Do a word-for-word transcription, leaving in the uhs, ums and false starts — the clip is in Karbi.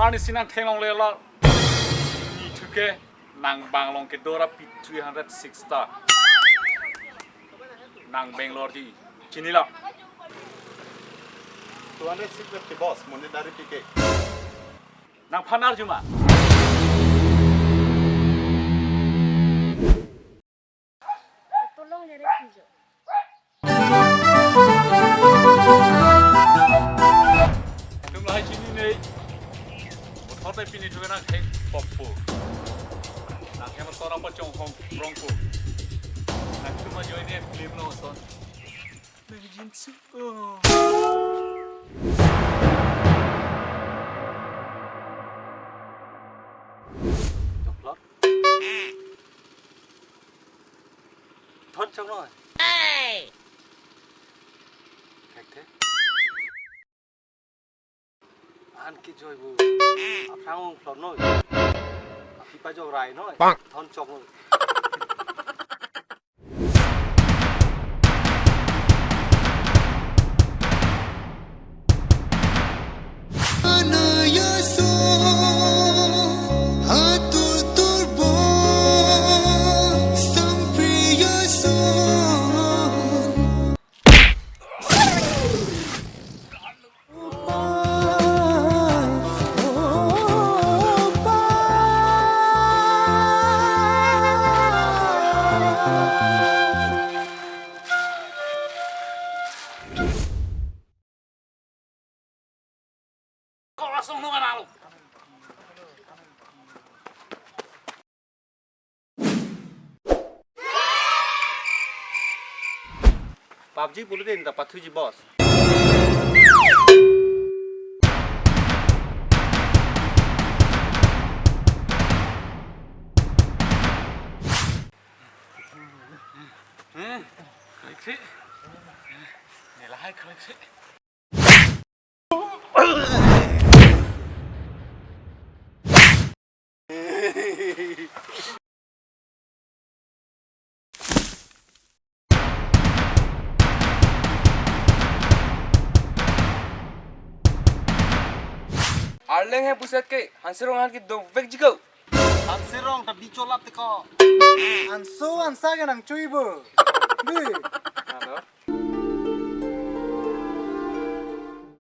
Ani si nang theklonglelo. Nithu ke nang bang along kedo ra P three hundred six star. Nang Bangalore ji. Chinilo. Two hundred six fifty boss, monit dari P K. Nangphan arju ma? Tolong jare kijo. Itum lahai chinine. Bothor ta pini thu nang thek poppo. Nang hem tora pa chong hong prongpo. Nangtum ajoine film lo son. Nang jinsu. Oh. Choklot. Thon chok noi. Thekthe. An kejoi bo. Aphrang ongklot noi. Aphi pajok rai noi. Thon chok noi. PUBG pulo din ta pathuji boss. Hmm, klik sih. Nilai klik sih. Arleng he puset ke, Hanserong ahan ke dovek jiko. Hanserong ta bicholap teko. Anso ansa ke nang chui bo. Di. Halo.